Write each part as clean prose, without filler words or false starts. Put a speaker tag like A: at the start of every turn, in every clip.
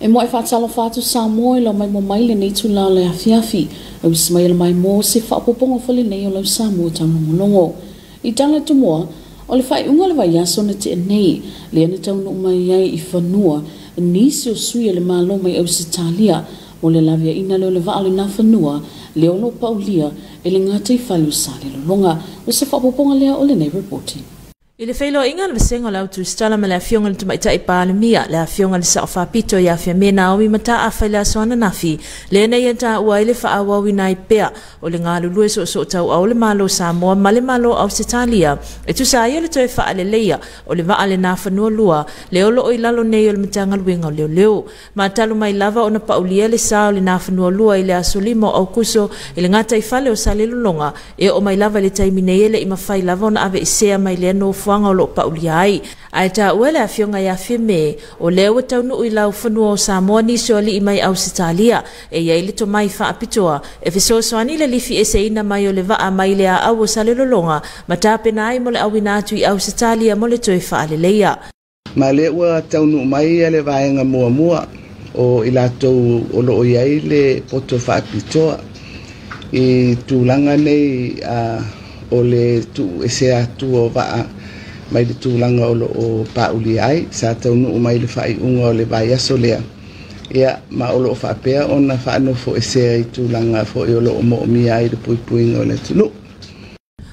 A: E moe faatalofa atu Samoa i lau maimoa mai lenei itula o le afiafi. Ausi mai le maimoa se faaopoopoga foi lenei o lau Samoa taulogologo. I tala tumua, o le faaiuga o le vaiaso na tea nei, lea na taunuu mai ai i fanua nisi o sui o le Malo mai Ausetalia mo le laveaiina lea o le vaa o le Nafanua lea o lo o paulia e le gataifale o Salelologa. O se faaopoopoga lea o lenei ripoti.
B: I le feiloaiga a le Vasega o le Au Tusitala ma le Afioga i le Tamaitai Palemia, le Afioga i le Sao Faapito ia Fiame Naomi Mataafa i le aso ananafi, lea na ia taua ai le faaauauina ai pea o le galulue soosootauau o le Malo Samoa ma le Malo Ausetalia e tusa ai o le toe faaleleia o le vaa le Nafanua 2 lea o loo i lalo nei o le Matagaluega o Leoleo. Ma talu mai lava ona paulia le sa o le Nafanua 2 i le aso 5 o Aukuso i le gataifale o Salelologa, e oo mai lava i le taimi nei e le i mafai lava ona aveesea mai lea nofoaga o loo paulia ai. Ae taua le Afioga ia Fiame, o lea ua taunuu i laufanua o Samoa nisi o alii mai Ausetalia e i ai le tomai faapitoa e fesoasoani le lifi eseina mai o le vaa mai le aau o Salelologa ma tapena ai mo le auina atu i Ausetalia mo le toe faaleleia.
C: Ma lea ua taunuu mai le vaega muamua o i latou o loo i ai le poto faapitoa i tulaga nei o le tuuesea atu o vaa mai le tulaga o loo paulia ai. Sa taunuu mai le faaiuga o le vaiaso lea, ia ma o loo faapea ona faanofoesea i tulaga foi o loo moomia ai le puipuiga o le atunuu.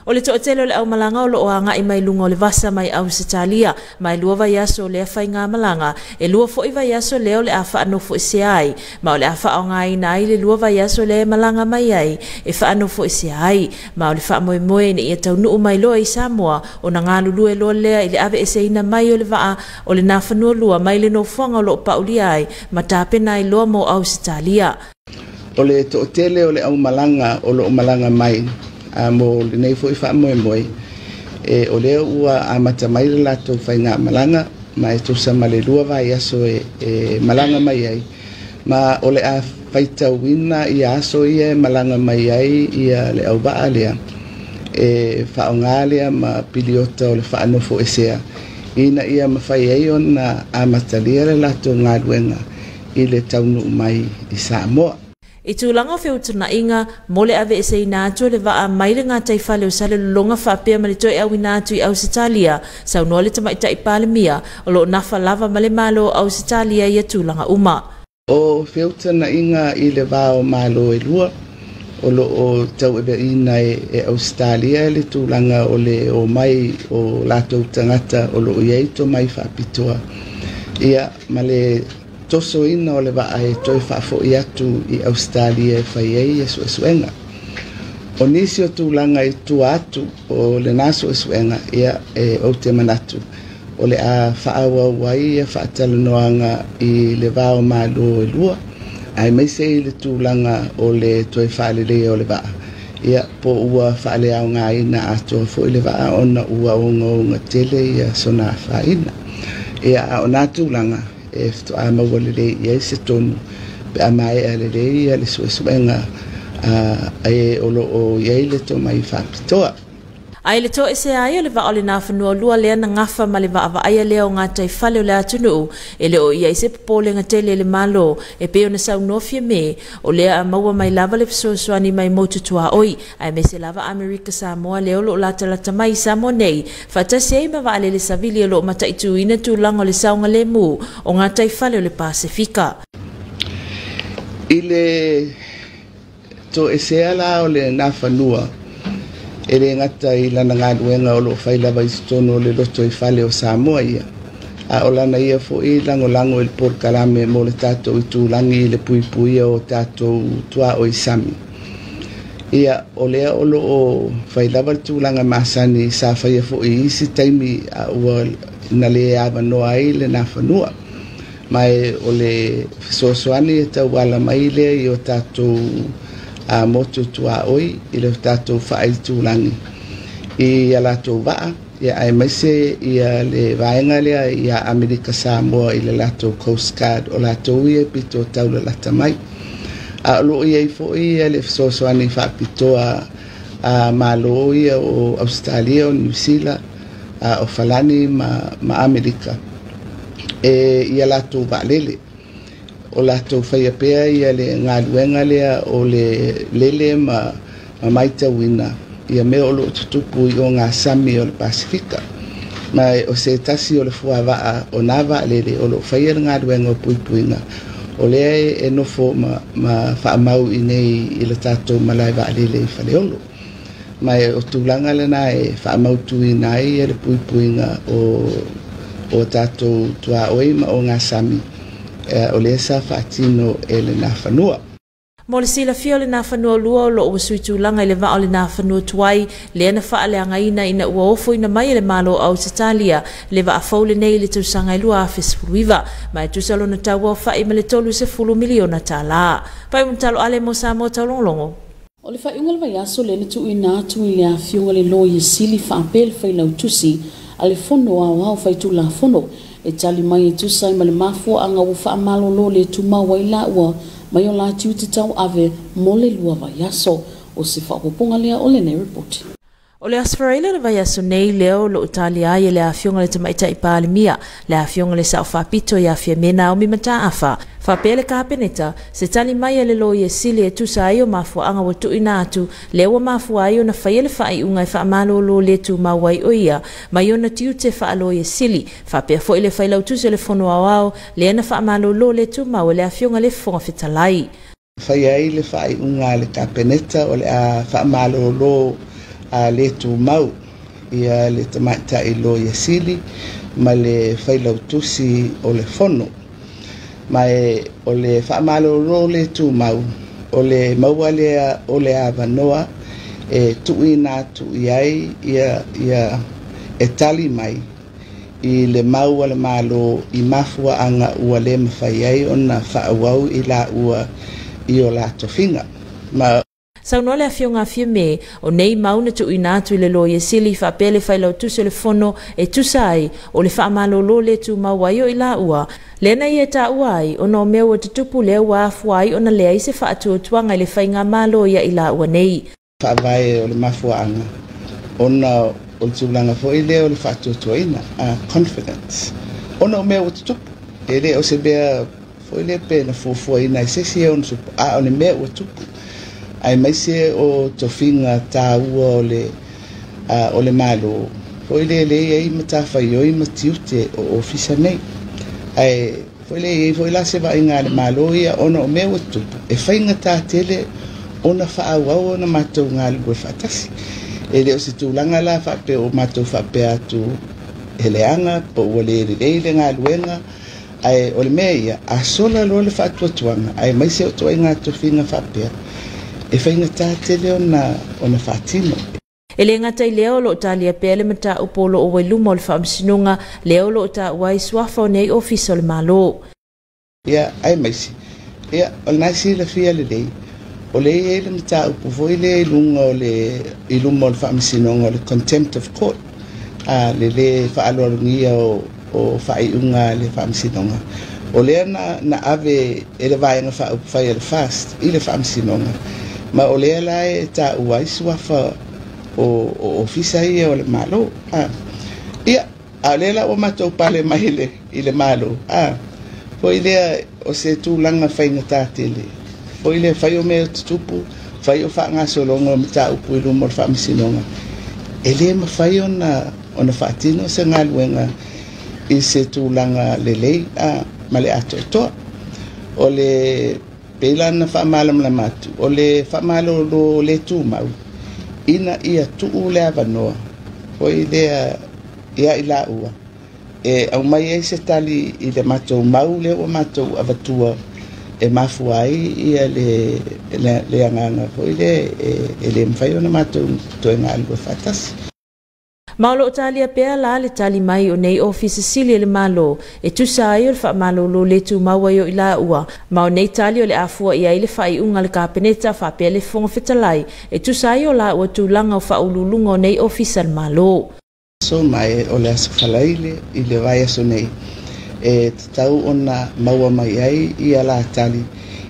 B: O le toatele o le aumalaga o loo agai mai luga o le vasa mai Ausetalia, mai 2 vaiaso lea faigamalaga, e 2 foi vaiaso lea o le a faanofoesea ai, ma o le a faaaogaina ai le 2 vaiaso lea e malaga mai ai e faanofoesea ai, ma o le faamoemoe ina ia taunuu mai loa i Samoa ona galulue loa lea i le aveeseina mai o le vaa o le Nafanua 2 mai le nofoaga o loo paulia ai ma tapena ai loa mo Ausetalia.
C: O le toatele o le aumalaga o loo malaga mai mo lenei foi faamoemoe, e o lea ua amata mai le latou faigamalaga ma e tusa ma le 2 vaiaso e malaga mai ai, ma o le a faitauina ia aso ia e malaga mai ai ia le auvaa lea e faaaoga lea ma piliota o le faanofoesea ina ia mafai ai ona amatalia le latou galuega i le taunuu mai i Samoa.
B: I tulaga o feutanaiga mo le aveeseina atu o le vaa mai le gataifale o Salelologa faapea ma le toe auina atu i Ausetalia, saunoa le Tamaitai Palemia o loo nafa lava ma le Malo o Ausetalia ia tulaga uma.
C: O feutanaiga i le va o Malo e lua o loo tauaveina e Ausetalia le tulaga o le omai o latou tagata o loo i ai tomai faapitoa, ia ma le tosoina o le vaa e toe faafoi atu i Ausetalia e fai ai ia suesuega. O nisi o tulaga i tua atu o lena suesuega, ia e ou te manatu o le a faaauau ai ia faatalanoaga i le va o Malo e lua, aemaise i le tulaga o le toe faaleleia o le vaa, ia po ua faaleaogaina atoa foi le vaa ona ua ogaoga tele ia sona afaina. Ia a o na tulaga e faatoa maua lelei i ai se tonu pe a maea lelei ia le suesuega e o loo i ai le tomai faapitoa.
B: Ae le toesea ai o le vaa o le Nafanua 2 lea na gafa ma le vaavaaia lea o gataifale o le atunuu, e le o i ai se popolega tele i le Malo e pei ona saunoa Fiame, o lea a maua mai lava le fesoasoani mai motu tuaoi, aemaise lava Amerika Samoa lea o loo latalata mai i Samoa nei, faatasi ai ma vaalele savili o loo mataituina tulaga o le saogalemu o gataifale o le Pasefika.
C: I le toesea la o le Nafanua, e le gata i lana galuega o loo fai lava i totonu o le loto i fale o Samoa ia, a o lana ia foi lagolago i le polokalame mo le tatou itulagi i le puipuia o tatou tuaoi sami. Ia o lea o loo fai lava le tulaga masani sa faia foi i isi taimi a ua na le avanoa ai le Nafanua, ma e o le fesoasoani e tauala mai lea i o tatou motu tuaoi i le tatou faaitulagi i a latou vaa, ia aemaise ia le vaega lea ia Amerika Samoa i le latou Coast Guard o latou ia pito taulalata mai. A o loo i ai foi ia le fesoasoani faapitoa a Malo ia o Australia, o New Zealand, o Falani ma Amerika e ia latou vaalele. o latou faia pea ia le galuega lea o le lele ma maitauina ia mea o loo tutupu i o gasami o le Pasifika. Ma o se tasi o le fuava'a o nā vaalele o loo faia le galuega o puipuiga o lea e nofo ma faamau i nei i le tatou malae vaalele i Faleolo. Ma o tulaga lena e faamautuina ai le puipuiga o tatou tuaoi ma o gasami o lea sa faatino e le Nafanua.
B: Mo le silafia o le Nafanua lua o loo ua suitulaga i le vaa o le Nafanua tuai lea na faaleagaina ina ua ofoina mai e le Malo o Ausetalia le vaafou lenei i le tausaga e 2019 ma e tusa lona tau aofa'i ma le $30 miliona tālā. Pai talo ale mo Samoa Taulogologo.
A: O le faaiuga le vaiaso lea na tuuina atu i le afioga le Loia Sili faapea le Failautusi a le Fono Aoao Faitulafono e tali mai e tusa ai ma le mafuaaga ua faamalolo le tumau ai laua mai o la tiute tauave mo le 2 vaiaso. O se faaopoopoga lea o lenei ripoti.
B: O le Aso Faraile le vaiaso nei lea o loo talia ai e le afioga le Tamaitai Palemia, le afioga le Sao Faapito ia Fiame Naomi Mataafa, faapea le Kapeneta, se tali mai e le Loia Sili e tusa ai o mafuaaga ua tuuina atu lea ua mafua ai ona faia le faaiuga e faamalolo le tumau ai o ia mai ona tiute faaloia sili, faapea foi le Failautusi o le Fono Aoao lea na faamalolo le tumau e le afioga le Fofoga Fetalai.
C: Faia ai le faaiuga a le Kapeneta o le a faamalolo a le tumau ia le Tamaitai Loia Sili ma le Failautusi o le Fono. Ma o le faamalolo le tumau o le maua lea o le avanoa e tuuina atu i ai ia e tali mai i le mau a le Malo i mafuaaga ua le mafai ai ona faaauau i laua i o la tofiga. Ma
B: saunoa le afioga Fiame o nei mau na tuuina atu i le Loia Sili faapea le Failautusi o le Fono e tusa ai o le faamalolo le tumau ai o i laua lea na ia taua ai ona o mea ua tutupu lea ua afua ai ona leai se faatuatuaga i le faigamalo ia i laua nei.
C: Faavae o le mafuaaga ona o le tulaga foi lea o le faatuatuaina, confidence, ona o mea ua tutupu. E le o se mea foi lea pe na fuafuaina e se isi e ona tupu, a o le mea ua tupu. Ae maise o tofiga tāua o le Malo, foi lea le ai matafaioi ma tiute o ofisa nei. Ae foi lea i ai foi la se vaaiga a le Malo ia ona o mea ua tupu, e faigata tele ona faaauau ona matou galulue faatasi. E le o se tulaga la faapea o matou faapea atu he leaga po ua le lelei le galuega, ae o le mea ia, a sola loa le faatuatuaga, ae maise o toaiga tofiga faapea, e faigata tele ona faatino.
B: E le gata i lea o loo talia pea le mataupu o loo ua i luma o le faamasinoga lea o loo taua ai suafa o nei ofisa o le Malo.
C: Ia, ae maise, ia, o lena silafia lelei, o le i ai le mataupu foi lea i luga o le, i luma o le faamasinoga o le contempt of court, le le faaloalogia o faaiuga a le faamasinoga. O lea na ave e le vaega faaupufai a le FAST i le faamasinoga, ma o lea la e taua ai suafa o ofisa ia o le Malo. Ia, a o lea la ua matou pale mai i le Malo. Foi lea o se tulaga faigata tele. Foi lea fai o mea tutupu, fai o faagasologa o mataupu i luma o le faamasinoga. E le mafai ona faatino se galuega i se tulaga lelei ma le atoatoa. O le pei la na faamalamalama atu, o le faamalolo le tumau, ina ia tuu le avanoa, foi lea ia i laua, e aumai ai se tali i le matou mau lea ua matou avatua e mafua ai ia le agaga foi lea e le mafai ona matou toe galulue faatasi.
B: Ma o loo talia pea la le tali mai o nei ofisa sili e le Malo e tusa ai o le faamalolo le tumau ai o i laua. Ma o nei tali o le afua i ai le faaiuga a le Kapeneta faapea le Fofoga Fetalai e tusa ai o laua tulaga o faauluuluga o nei ofisa o le Malo.
C: So mai o le Aso Faraile i le vaiaso nei e tatau ona maua mai ai ia la tali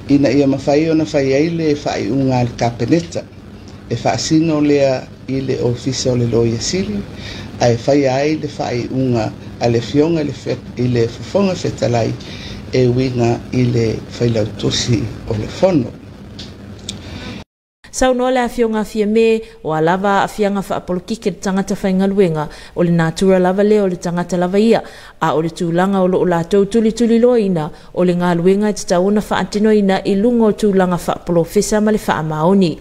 C: ina ia mafai ona fai ai le faaiuga a le Kapeneta e faasino lea i le ofisa o le Loia Sili ae faia ai le faaiuga a le afioga i le Fofoga Fetalai e uiga i le Failautusi o le Fono.
B: Saunoa le Afioga Fiame, o a lava aafiaga faapolokiki le tagata faigaluega, o le natura lava lea o le tagata lava ia, a o le tulaga o loo latou tulituliloaina o le galuega e tatau ona faatinoina i luga o tulaga faapolofesa ma le faamaoni.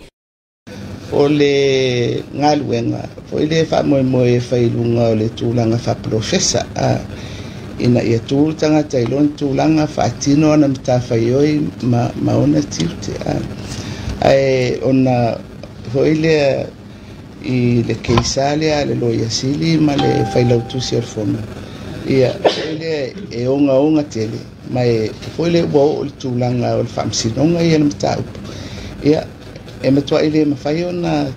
C: O le galuega foi le faamoemoe e fai i luga o le tulaga faapolofesa, ina ia tu le tagata i lona tulaga faatino ana matafaioi ma ona tiute. Ae ona foi lea i le keisa lea a le Loia Sili ma le Failautusi o le Fono, ia foi lea e ogaoga tele, ma e foi lea ua oo i le tulaga o le faamasinoga ia le mataupu. Ia e matuai le mafai ona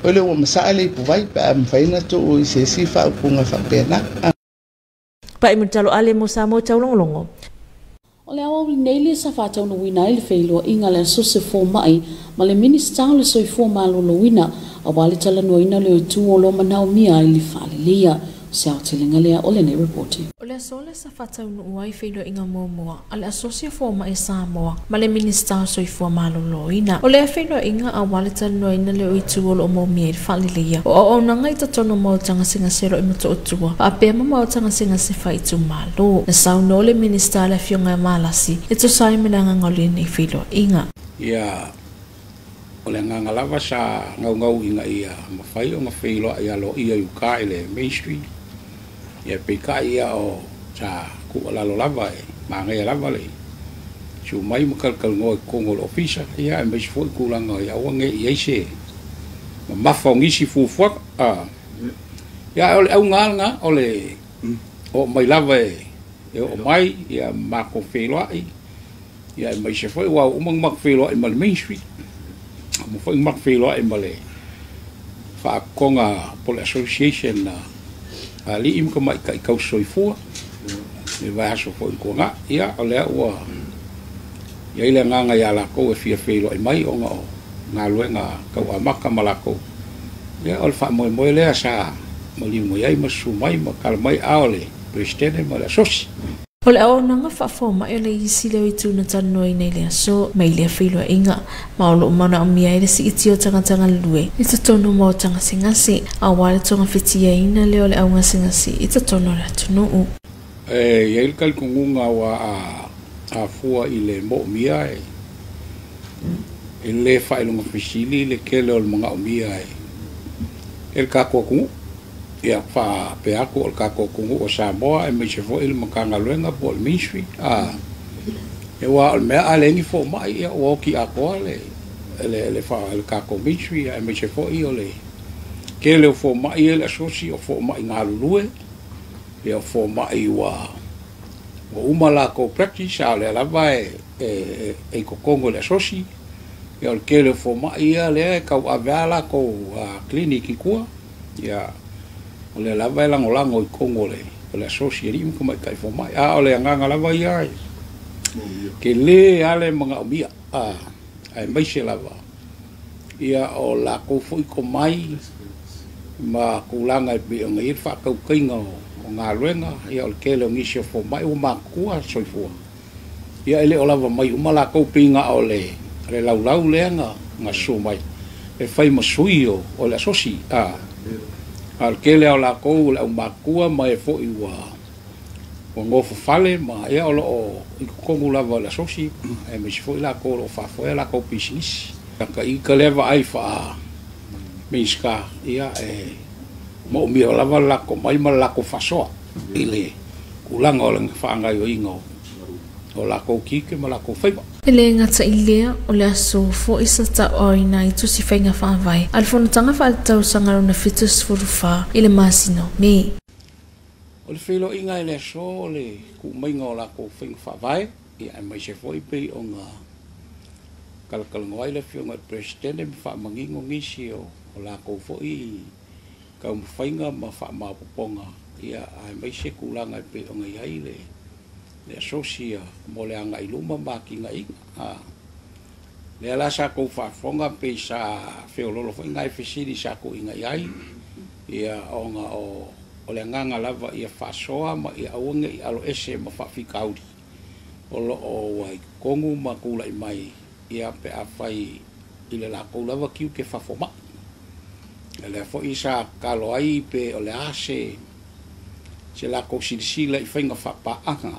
C: foi lea ua masaa le ipuvai pe a mafai ona tuu i se isi faaupuga faapena.
B: Pa'i Mulitalo Ale mo Samoa Taulogologo.
A: O le aoauli nei le sa faataunuuina ai le feiloaiga le asosi foma'i ma le Minista o le Soifua Maloloina, auā le talanoaina o le itu o lo manaomia ai le faaleleia. Se aotelega lea o lenei ripoti.
D: O le aso le sa faataunuu ai feiloaiga muamua a le Asosi o Foma'i Samoa ma le Minista o Soifua Maloloina. O lea feiloaiga auā le talanoaina lea o itu o loo moomia i le faaleleia o auaunaga i totonu o maota gasegase o loo i Motootua faapea ma maota gasegase faaitumalo. Na saunoa le Minista le Afioga ia Malasi e tusa ai ma le agaga o lenei feiloaiga.
E: Ia, o le agaga lava sa gaugau ina ia mafai ona feiloai aloaia i uka i le Ministry. Ia peitai ia o sa tuualalo lava e manaia lava le su'u mai ma talatalanoa i totonu o le ofisa, ia aemaise foi tulaga ia aua ne i ai se mamafa o nisi fuafuaga. Ia ae o le auga lena o le oo mai lava e oo mai ia matou feiloai, ia aemaise foi ua uma ona matou feiloai ma le Ministry, uma foi ona matou feiloai ma le faatotoga po o le association a alii ma tamaitai tausisoifua i le vaiaso foi ua tuanai. Ia o lea ua i ai le agaga ia latou e fia feiloai mai ona o galuega tauamata ma latou. Ia o le faamoemoe lea sa maliu mai ai ma susu mai ma tala mai aao le Peresetene ma le asosi.
D: O le auaunaga faafoma'i o le isi lea o itu na talanoaina i le aso mai lea feiloaiga, ma o loo manaomia ai le si'itia o tagata galulue i totonu o maota gasegase auā le togafitiaina lea o le augasegase i totonu o le atunuu.
E: E i ai le talitonuga ua afua i le moomia e lē faailoga fesili le tele o le manaomia e le tatou atunuu. Ia faapea atu o le tatou atunuu o Samoa aemaise foi le Matagaluega po o le Ministry. E ua o le mea a leai ni foma'i, ia ua oti atoa le tatou Ministry, aemaise foi o le tele o foma'i e le asosi o foma'i galulue, ia o foma'i ua uma latou practice a o lea lava e i totonu o le asosi. Ia o le tele o foma'i ia lea e tauave a latou clinic i tua, ia o lea lava e lagolago i totonu o le asosi alii ma tamaitai foma'i. A o le agaga lava ia ke lē ale manaomia, aemaise lava ia o latou foi tomai ma tulaga e pei ona i ai le faatautaiga o galuega. Ia o le tele o nisi o foma'i ua matutua soifua, ia e le o lava mai uma latou peiga o le laulau lea na susu mai e fai ma sui o le asosi. A o le tele o latou o le aumatutua ma e foi ua nofofale ma ia o loo i totonu lava o le asosi, aemaise foi latou o loo faafoea latou pisinisi. Ka ita lea vaai faa Minista, ia e moomia lava le latou mai ma le latou faasoa i le tulaga o le faagaoioiga o latou tiute ma latou faiva.
D: E le gata i lea, o le aso fo'i sa ta'uaina ai tusi faiga faavae a le fonotaga faaletausaga lona 74 i le masina o Me.
E: O le feiloaiga i le aso o le tuumaiga o latou faiga faavae, ia aemaise foi pei ona talatalanoa ai le Afioga i le Peresetene ma faamanino nisi o latou foi taumafaiga ma faamaopoopoga, ia aemaise tulaga e pei ona i ai le asosi mo le agai luma ma atinaeina. Lea la sa tou faafofoga pei sa feololo foi nai fesili sa tuuina i ai, ia ona o le agaga lava ia faasoa ma ia aua ne i aloese ma faafitauli. o loo ua i totonu ma tula'i mai ia pe afai i le latou lava tiute faafoma'i. Ia lea fo'i sa tatalo ai pe o le a se latou silasila i faiga faapaaga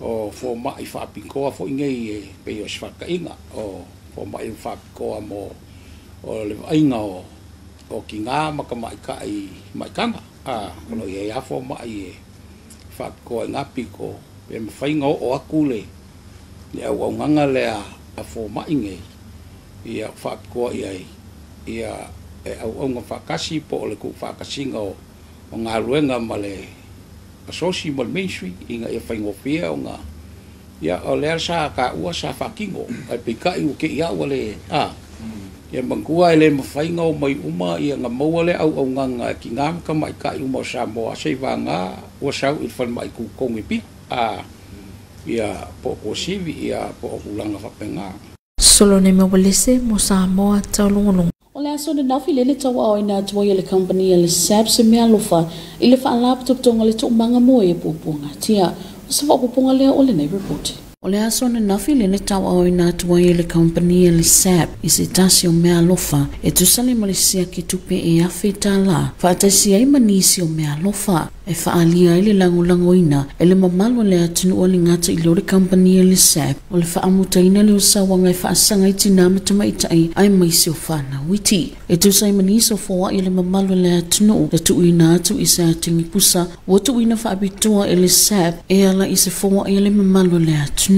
E: o foma'i faapitoa fo'i nei e pei o se faata'iga o foma'i faapitoa mo o le vaaiga o tinā ma tamaita'i maitaga o loo iai a foma'i e faapitoa i na pito pe mafai ona oo atu le auaunaga lea a foma'i nei ia faapitoa iai ia e auauna faatasi po o le tuufaatasiga o galuega ma le asosi ma le ministry ina ia faigofie ona ia o lea sa taua sa faatino ae peitai ua tei a ua le ia manatua e le mafai ona omai uma ia na maua le auaunaga e tinā ma tamaita'i uma o Samoa seivaga ua sau i le falemai tutonu i Apia ia po o Tuasivi ia po o tulaga faapena.
D: Solone Mawalese mo Samoa Taulogologo.
A: O le aso ananafi le le tauaaoina atu ai e le kamupani a le SAP se meaalofa i le faalapotopotoga o le toomaga mo e puapuagatia. O se faaopoopoga lea o lenei ripoti. O le aso ananafi le le tauaaoina atu ai e le kamupani a le SAP i se tasi o meaalofa e tusa le ma le siaki tupe e $1,000 faatasi ai ma nisi o meaalofa e faaalia ai le lagolagoina e le mamalu o le atunuu le gata i leo le kamupani a le SAP o le faamutaina le osauaga e faasaga i tinā ma tamaita'i ae maisi o fanauiti. E tusa ai ma nisi o foa'i le mamalu o le atunuu le tuuina atu i se atigi pusa ua tuuina faapitoa e le SAP e ala i se foa'i le mamalu o le atunuu.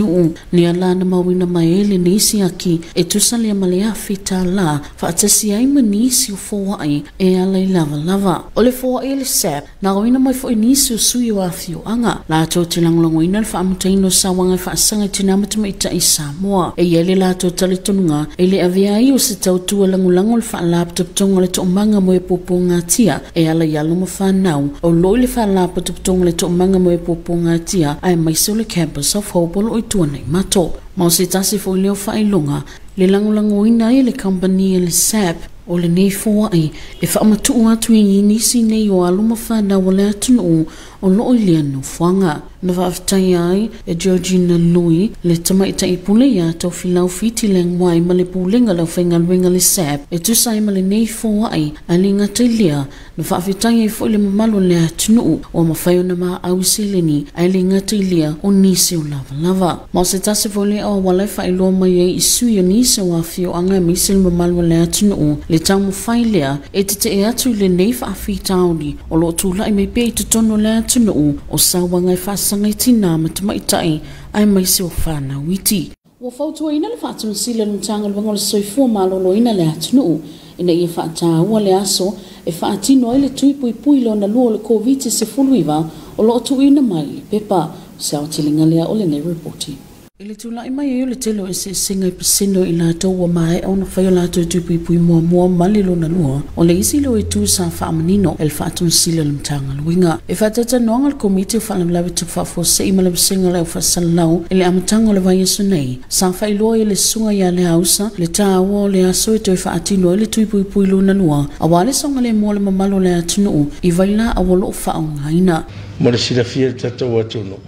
A: Lea la na mauina mai ai lenei siaki e tusa lea ma le $1,000 faatasi ai ma nisi o foa'i e ala i lavalava. O le foa'i le SAP na aoina mai fo'i nisi o sui o afioaga latou te lagolagoina le faamutaina o sauaga e faasaga i tinā ma tamaita'i Samoa. E iai le latou talitonuga e le avea ai o se tautua lagolago le faalapotopotoga o le toomaga mo e puapuagatia e ala i alo ma fanau o loo i le faalapotopotoga o le toomaga mo e puapuagatia ae maise o le Campus of Hope o loo i Tuanaimato. Ma o se tasi fo'i leo faailoga le lagolagoina ai le kamupani a le SAP o lenei foa'i e faamatuu atu i nisi nei o alo ma fanau o le atunuu o loo i lea nofoaga. Na faafetaia ai e Georgina Lui le tamaita'i pule ia Tofilau Fiti Leaguai ma le pulega le aufaigaluega le SAP e tusa ai ma lenei foa'i ae le gata i lea na faafetai ai fo'i le mamalu o le atunuu ua mafai ona maau i seleni ae le gata i lea o nisi o lavalava. Ma o se tasi foi lea o auala e faailoa mai ai i sui o nisi o afioaga aemaise le mamalu o le atunuu le taumafai lea e tetee atu i lenei faafitauli o loo tula'i mai pea i totonu o le atunuu o sauaga e faasaga i tinā ma tamaita'i ae maise o fanauiti. Ua fautuaina le faatonosila le Matagaluega o le Soifua Maloloina le atunuu ina ia faataua le aso e faatino ai le tui puipui lona lua o le COVID-19 o loo tuuina mai i le pepa. O se aotelega lea o lenei ripoti. I le tula'i mai ai o le tele o eseesega i pasene o i latou ua maea ona fai o latou tui puipui muamua ma le lona lua o le isi leo itu sa faamanino e le faatonosila le Matagaluega. E faatautanoaga le Komiti o Faalavelave Tupu Faafuasei ma le Vasega o le Aufaasalaulau i le amataga o le vaiaso nei sa faailoa i le susuga ia Leausa le taua o le aso e toe faatino ai le tui puipui lona lua auā le saogalemu o le mamalu o le atunuu i vailaau o loo faaaogaina.
F: Mo le silafia le tatou atunuu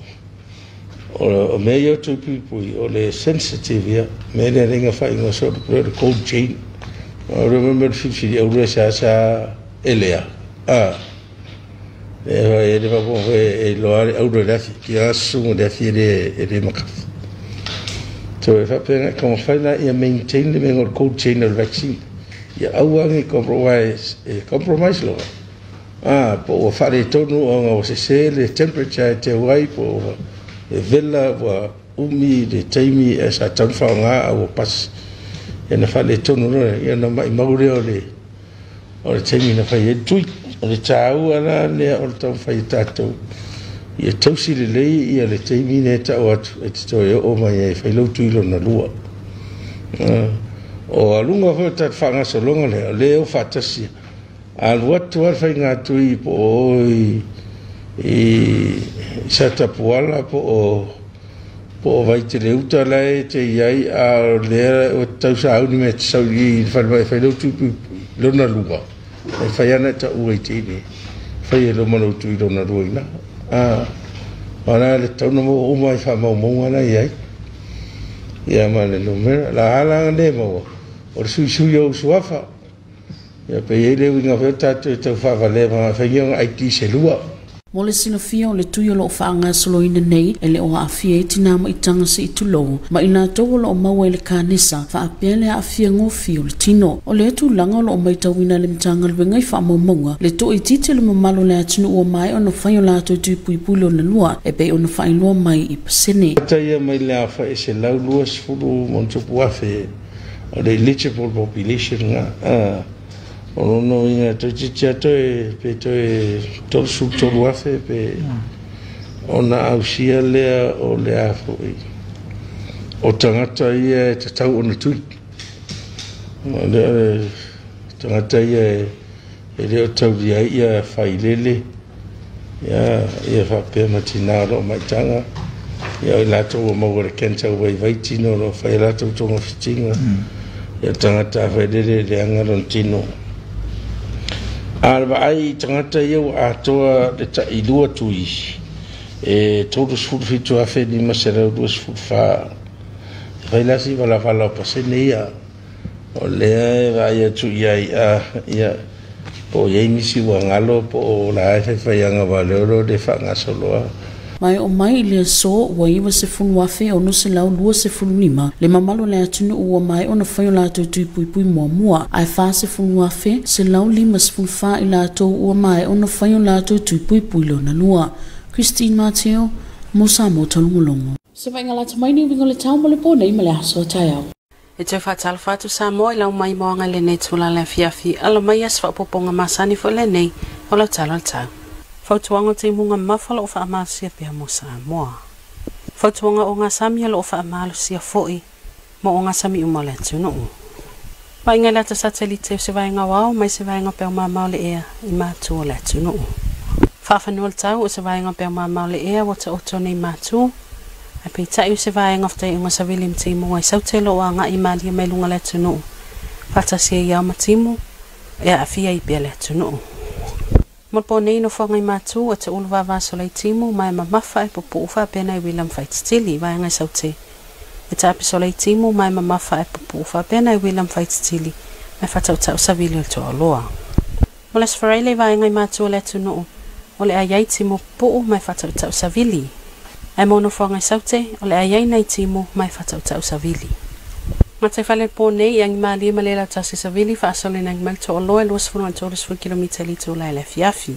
F: o mea ia o tui puipui o le sensitive ia mea lea lenga faaigoa sa o le cold chain. O le mea le filifili aurua sa sa elea e le faafofoga e iloa le auro i le afi kia susuga le afi e le makafi. So e faapena ka mafai la ia maintain le mea o le cold chain o le vaccine ia aua nei compromise e compromise loa po ua faaletonu ona ua sese le temperature e teu ai po ua e vela ua umi le taimi e sa tau faaaoga a ua pasi ia na faaletonu loa ia na maimau lea o le taimi na fai ai le tui. O le taua la lea o le taumafai e tatou ia tausi lelei ia le taimi lea e tau atu e te toe oo mai ai e fai lau tui lona lua. O aluga foi o tatou faagasologa lea o lea o faatasi alu atu lava le faiga tui po o i Satapuala po o Vaiteleuta la e te iai a o lea o tausauni me te sau i le falemai e fai lau tui puipui lona lua e fai ana e taua i teine fai e loma lau tui lona lua ina. Ona le tauna mo uma i whaamaumauga na iai. Ia ma le numera. La ala le maua. O le suisui o usuafa. Ia pe iai le uiga feo tātou e tau whaawalea ma whaingi o ID se lua.
A: Mo le silafia o le tui o loo faagasoloina nei e le o aafia ai tinā ma itaga se i tulou ma i latou o loo maua i le kanesa faapea le aafia gofie o le tino. O lea tulaga o loo maitauina le Matagaluega i faamaumauga le toʻaitiiti o le mamalu o le atunuu ua maea ona fai o latou tui puipui lona lua e pei ona faailoa mai i pasene.
F: Taia mai le afa e 120 montupu afe o le eligible population nga. O lono inga toi titi ato e pe toi tolu tolu afe pe ona ausia lea o le afo i. O tangata ia e tatau ona tui. O le tangata ia e leo tauria ia whailele. Ia whapea matina o maitanga. Ia o latou o maua le kenta ua i vaitino o whai latou tonga whitinga. Ia tangata whailele le anga lon tino. A le vaai tangata ia ua atoa le tailua tui e 37,524. E whai lasi wala wala o pasene ia. O lea e vaai atu ia ia ia po iai nisi ua ngalo po o la e whaiwhaianga waleoro le whangasoloa.
A: Mai o mai i le aso ua 90,625 le mamalu le atunuu ua mai ona fai o latou tui puipui muamua ae 40,154 i latou ua mai ona fai o latou tui puipui lona lua. Christine Mateo, mo Samoa Taulogologo. Se vaaiga lata mai ni uiga o le tau mo le po nei ma le aso a taeao.
G: E te whaatalofa atu Samoa i lau mai moanga le nei tula le afiafi alo mai as whaapoponga masani fo le nei o lau talo le tau. Fautuanga te munga mafa lo whaamalosia pea mo Samoa. Fautuanga o ngā samia lo whaamalosia foi mo o ngā sami uma le atunuu. Vainga le ata satelite o se vainga wao mai se vainga peo mamao le ea i mātua le atunuu. Whaafanua le tau o se vainga peo mamao le ea wata oto nei mātua. Ai peitai o se vaenga o te unga savili mtimu ai sautelo o anga i malia mai lunga le atunuu. Whatasia i au matimu e aafia i pea le atunuu. Mo po nei no whangai mātu o te ulu vavaso lei timu mai mamafa e pupu uwha pena i William Whaititili vaenga i saute. E te apiso lei timu mai mamafa e pupu uwha pena i William Whaititili mai whatautau savili o toa loa. Mo les whareile vaenga i mātu o le atunuu o le aiai timu puu mai whatautau savili. Ai mono whangai saute o le aiai nei timu mai whatautau savili. Ngā whale pō nei i angi mālia ma lela tasi savili whaasole nangi mal toa loa 20 km li tō lai le fiafi.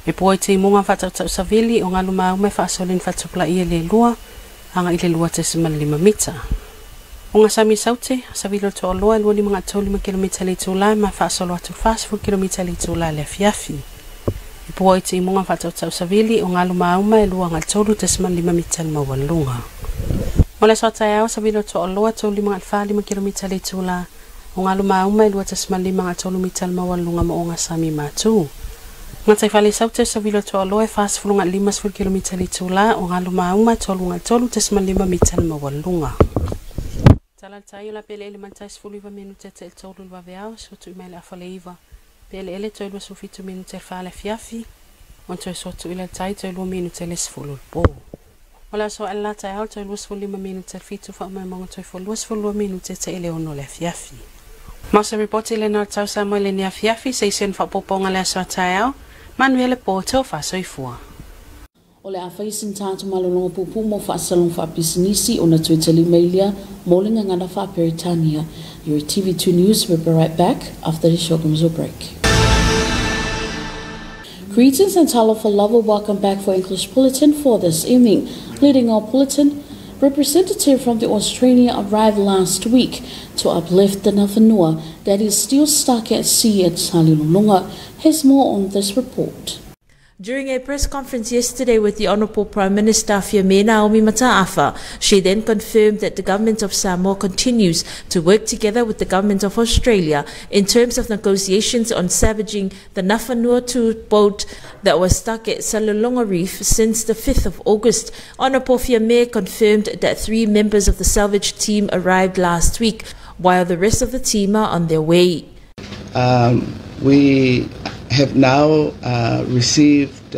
G: E pō i te munga whatautau savili o ngā luma au mai whaasole whatupla ia le lua anga i le 2.5 mita. O ngā sami saute, savili o toa loa 25 km li tō lai mai whaasolo atu 40 km li tō lai le fiafi. E pō i te munga whatautau savili o ngā luma au mai 2.3 mita le maualunga. O le soa taeao savili o toa loa 3.45 km le tula o ngā luma uma e 2.53 mita le maualunga mo o ngā sami mātū. Ngā taiwhale saute savili o toa loa e 40.50 km le tula o ngā luma uma 3.3 mita le maualunga. Tala le tai o la pele ele mantai 19 minute te el tolu le waweao sotu i mai le afa le iwa. Pele ele toi 27 minute le whaale fiafi on toi sotu i le tai toi 2 minute le 10 le pō. O la so ala tai au toi 25 minute fitu fa mai mongo toi 22 minute te ele ono le fiafi. Masa ripoti le na tau sa mo le nia fiafi se sen fa poponga le so tai au Manuele Porto fa soifua.
A: O le afai sin tātu malolonga pupu mo whaasalong whaapisinisi o na tuetali mailia mo le ngangana whaaperitania. Your TV2 News will be right back after the short commercial break. Greetings and talofa lava, welcome back for English Bulletin for this evening. Leading our bulletin, representative from the Australia arrived last week to uplift the Nafanua that is still stuck at sea at Salilolonga. Here's more on this report.
B: During a press conference yesterday with the Honourable Prime Minister Fiame Naomi Mata'afa, she then confirmed that the government of Samoa continues to work together with the government of Australia in terms of negotiations on salvaging the Nafanua 2 boat that was stuck at Salelologa Reef since the 5th of August. Honourable Fiame confirmed that 3 members of the salvage team arrived last week, while the rest of the team are on their way.
C: We have now received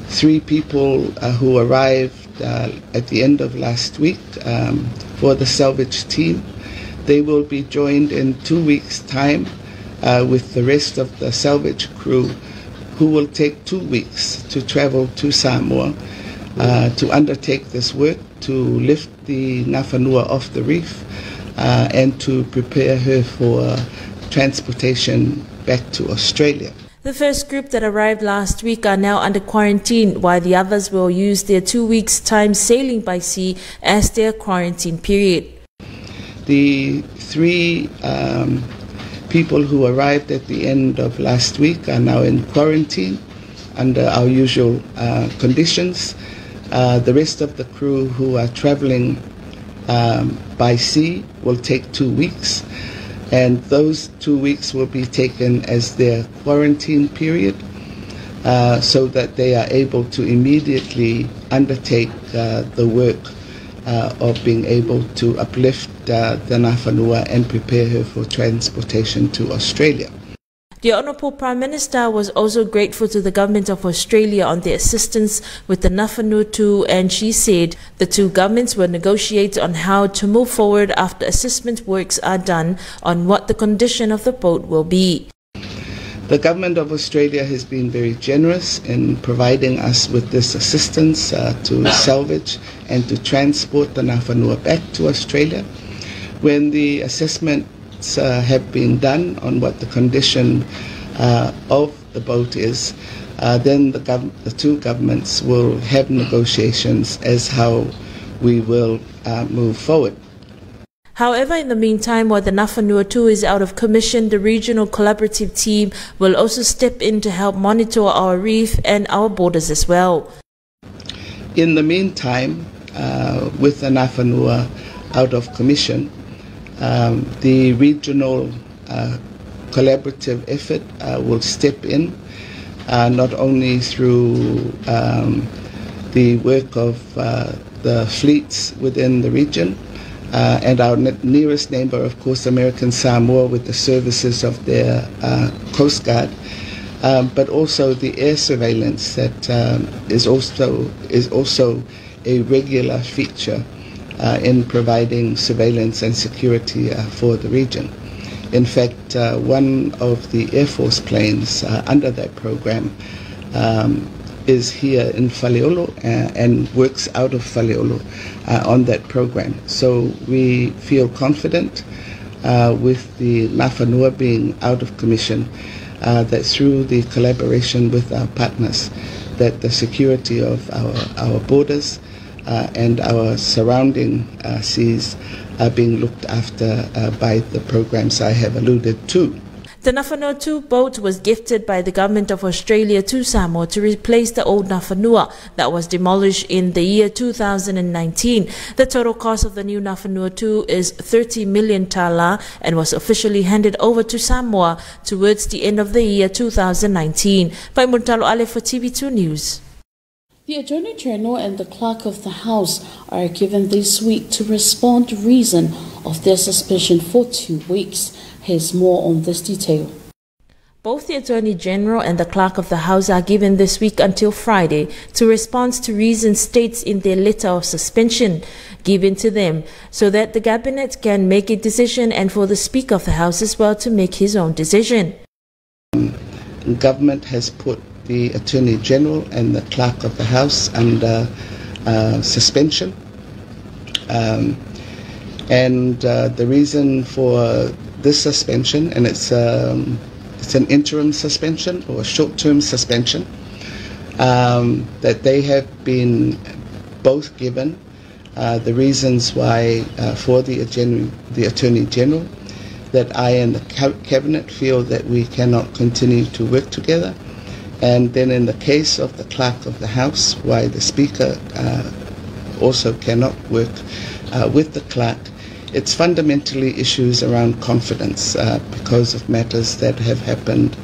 C: Three people who arrived at the end of last week for the salvage team. They will be joined in 2 weeks' time with the rest of the salvage crew, who will take 2 weeks to travel to Samoa to undertake this work to lift the Nafanua off the reef and to prepare her for transportation back to Australia.
B: The first group that arrived last week are now under quarantine, while the others will use their 2 weeks' time sailing by sea as their quarantine period.
C: The three people who arrived at the end of last week are now in quarantine under our usual conditions. The rest of the crew who are traveling by sea will take 2 weeks, and those 2 weeks will be taken as their quarantine period so that they are able to immediately undertake the work of being able to uplift the Nafanua and prepare her for transportation to Australia.
B: The Honourable Prime Minister was also grateful to the Government of Australia on their assistance with the Nafanua 2, and she said the two governments will negotiate on how to move forward after assessment works are done on what the condition of the boat will be.
C: The Government of Australia has been very generous in providing us with this assistance to salvage and to transport the Nafanua back to Australia. When the assessments have been done on what the condition of the boat is, then the two governments will have negotiations as how we will move forward.
B: However, in the meantime, while the Nafanua 2 is out of commission, the regional collaborative team will also step in to help monitor our reef and our borders as well.
C: In the meantime, with the Nafanua out of commission, the regional collaborative effort will step in, not only through the work of the fleets within the region, and our nearest neighbor, of course, American Samoa, with the services of their Coast Guard, but also the air surveillance that is also a regular feature in providing surveillance and security for the region. In fact, one of the Air Force planes under that program is here in Faleolo and works out of Faleolo on that program. So we feel confident with the Nafanua being out of commission that through the collaboration with our partners that the security of our borders and our surrounding seas are being looked after by the programs I have alluded to.
B: The Nafanua 2 boat was gifted by the Government of Australia to Samoa to replace the old Nafanua that was demolished in the year 2019. The total cost of the new Nafanua 2 is 30 million tala and was officially handed over to Samoa towards the end of the year 2019. By Muntalo Ale for TV2 News.
A: The Attorney General and the Clerk of the House are given this week to respond to reason of their suspension for 2 weeks. Here's more on this detail.
B: Both the Attorney General and the Clerk of the House are given this week until Friday to respond to reasons stated in their letter of suspension given to them so that the Cabinet can make a decision and for the Speaker of the House as well to make his own decision.
C: Government has put the Attorney General and the Clerk of the House under suspension. And the reason for this suspension, and it's an interim suspension or a short-term suspension, that they have been both given the reasons why for the Attorney General that I and the Cabinet feel that we cannot continue to work together. And then in the case of the Clerk of the House, why the Speaker also cannot work with the Clerk, it's fundamentally issues around confidence because of matters that have happened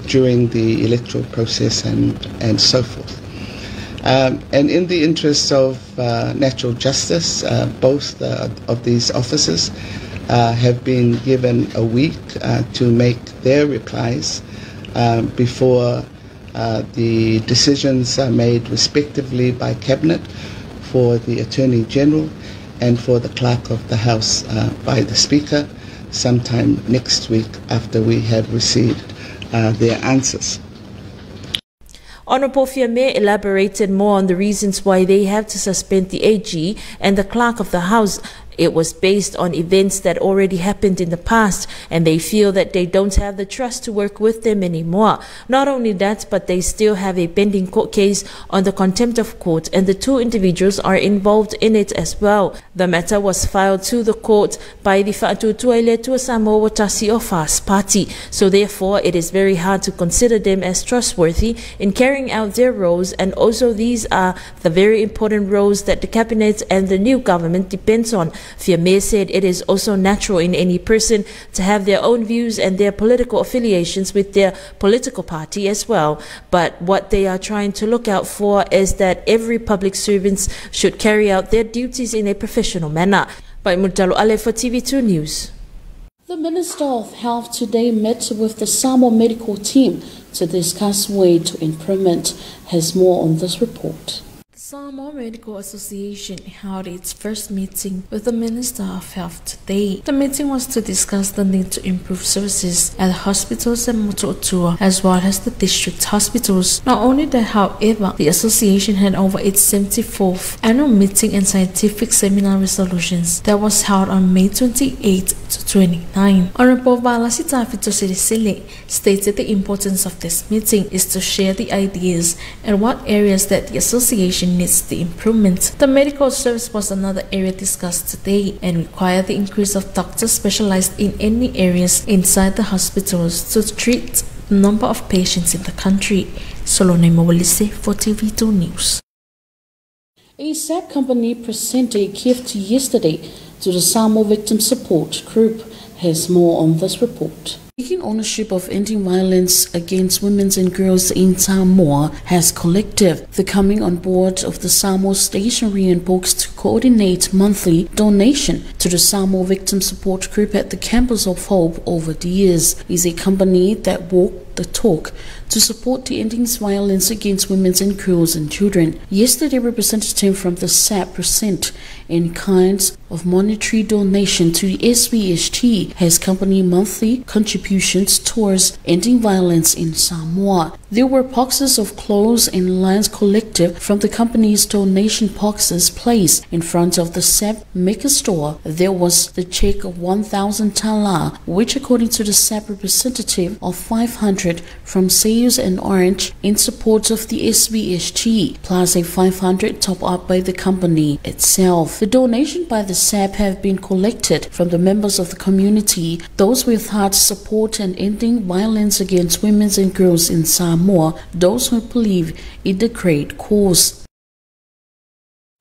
C: during the electoral process and so forth. And in the interests of natural justice, both of these officers have been given a week to make their replies before The decisions are made respectively by Cabinet for the Attorney General and for the Clerk of the House by the Speaker sometime next week after we have received their answers.
B: Honorable Fiame elaborated more on the reasons why they have to suspend the AG and the Clerk of the House. It was based on events that already happened in the past, and they feel that they don't have the trust to work with them anymore. Not only that, but they still have a pending court case on the contempt of court, and the two individuals are involved in it as well. The matter was filed to the court by the Fa'atutua Tua Samoa Tasi Ofas party, so therefore it is very hard to consider them as trustworthy in carrying out their roles, and also these are the very important roles that the cabinet and the new government depends on. Fiame said it is also natural in any person to have their own views and their political affiliations with their political party as well. But what they are trying to look out for is that every public servant should carry out their duties in a professional manner. By Mutalo Ale for TV2 News.
A: The Minister of Health today met with the Samoa medical team to discuss way to improvement. Has more on this report.
D: Samoa Medical Association held its first meeting with the Minister of Health today. The meeting was to discuss the need to improve services at the hospitals in Motootua as well as the district hospitals. Not only that, however, the association had over its 74th annual meeting and scientific seminar resolutions that was held on May 28 to 29. Honorable Valasi Tafito Sirisile stated the importance of this meeting is to share the ideas and what areas that the association needs the improvement. The medical service was another area discussed today and required the increase of doctors specialized in any areas inside the hospitals to treat the number of patients in the country. Solone Mowalise for TV2 News.
A: A SAP company presented a gift yesterday to the Samoa Victim Support Group. Has more on this report. Taking ownership of ending violence against women and girls in Samoa has collective the coming on board of the Samoa Stationery and Books to coordinate monthly donation to the Samoa Victim Support Group at the Campus of Hope over the years. Is a company that walked the talk to support the ending violence against women and girls and children. Yesterday, representative from the SAP present in kinds of monetary donation to the SVSG has company monthly contributions towards ending violence in Samoa. There were boxes of clothes and lines collected from the company's donation boxes placed in front of the SAP Maker store. There was the check of 1,000 tala, which according to the SAP representative of 500 from Sales and Orange in support of the SVSG, plus a 500 top up by the company itself. The donation by the SAP have been collected from the members of the community, those with heart support and ending violence against women and girls in Samoa, those who believe in the great cause.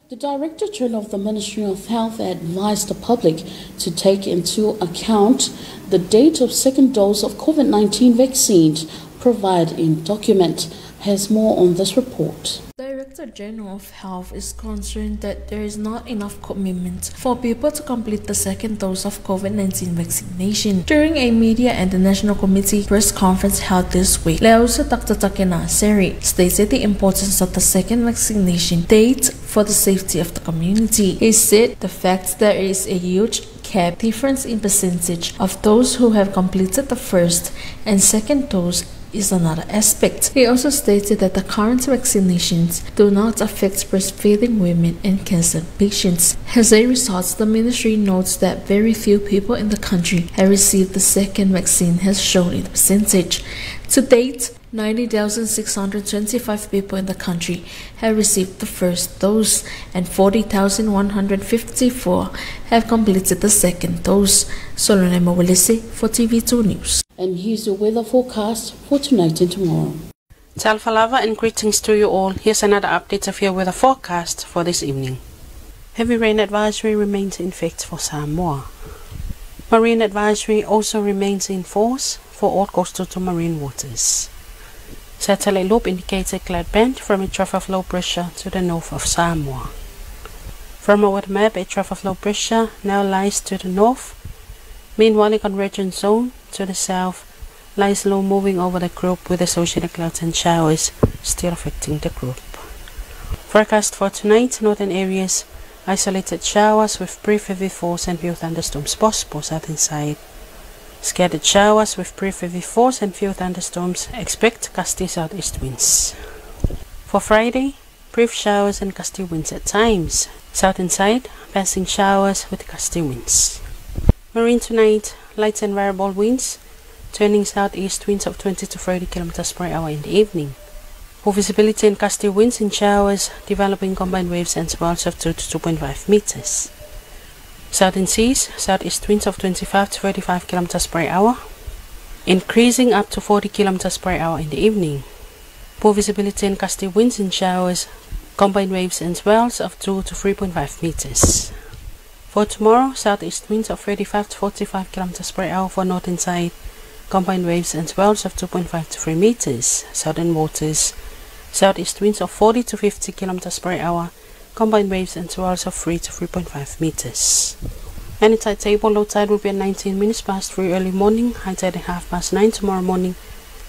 A: The Director General of the Ministry of Health advised the public to take into account the date of second dose of COVID-19 vaccine provided in document. Has more on this report.
D: Director General of Health is concerned that there is not enough commitment for people to complete the second dose of COVID-19 vaccination. During a media and the National Committee press conference held this week, Leausa Dr. Takena Seri stated the importance of the second vaccination date for the safety of the community. He said the fact there is a huge gap difference in percentage of those who have completed the first and second dose is another aspect. He also stated that the current vaccinations do not affect breastfeeding women and cancer patients. As a result, the ministry notes that very few people in the country have received the second vaccine, as shown in the percentage. To date, 90,625 people in the country have received the first dose and 40,154 have completed the second dose. Solone Mowalise for TV2 News.
A: And here's the weather forecast for tonight and tomorrow.
G: Talfalava and greetings to you all. Here's another update of your weather forecast for this evening. Heavy rain advisory remains in effect for Samoa. Marine advisory also remains in force for all coastal to marine waters. Satellite loop indicates a cloud band from a trough of low pressure to the north of Samoa. From our map, a trough of low pressure now lies to the north. Meanwhile, a convergence zone to the south Lies low moving over the group with associated clouds and showers still affecting the group. Forecast for tonight, northern areas, isolated showers with brief heavy force and few thunderstorms possible southern side. Scattered showers with brief heavy force and few thunderstorms. Expect gusty southeast winds. For Friday, brief showers and gusty winds at times. Southern side, passing showers with gusty winds. Marine tonight, light and variable winds, turning southeast winds of 20 to 30 kilometers per hour in the evening. Poor visibility and gusty winds and showers, developing combined waves and swells of 2 to 2.5 meters. Southern seas, southeast winds of 25 to 35 kilometers per hour, increasing up to 40 kilometers per hour in the evening. Poor visibility and gusty winds and showers, combined waves and swells of 2 to 3.5 meters. For tomorrow, southeast winds of 35 to 45 kilometers per hour for northern side, combined waves and swells of 2.5 to 3 meters. Southern waters, southeast winds of 40 to 50 kilometers per hour, combined waves and swells of 3 to 3.5 meters. And tide table, low tide will be at 19 minutes past 3 early morning, high tide at 9:30 tomorrow morning,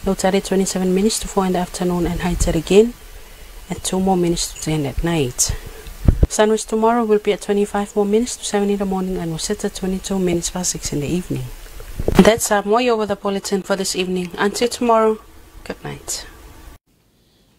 G: low tide at 27 minutes to 4 in the afternoon, and high tide again at 2 more minutes to 10 at night. Sunrise tomorrow will be at 25 more minutes to 7 in the morning and will set at 22 minutes past 6 in the evening. That's our Moyo with the bulletin for this evening. Until tomorrow, good night.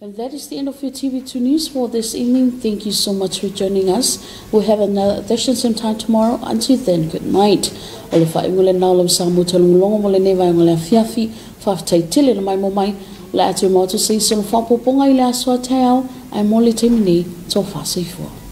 A: And that is the end of your TV2 News for this evening. Thank you so much for joining us. We'll have another edition same time tomorrow. Until then, good night. O le whaingole nā lau sa mo talongolongo mo le ne vai le afiafi, whaftai tele na mai mo mai, le atu motu se iso whapoponga i le asoa te au, ai mo le taimi nei, tō whaseifua.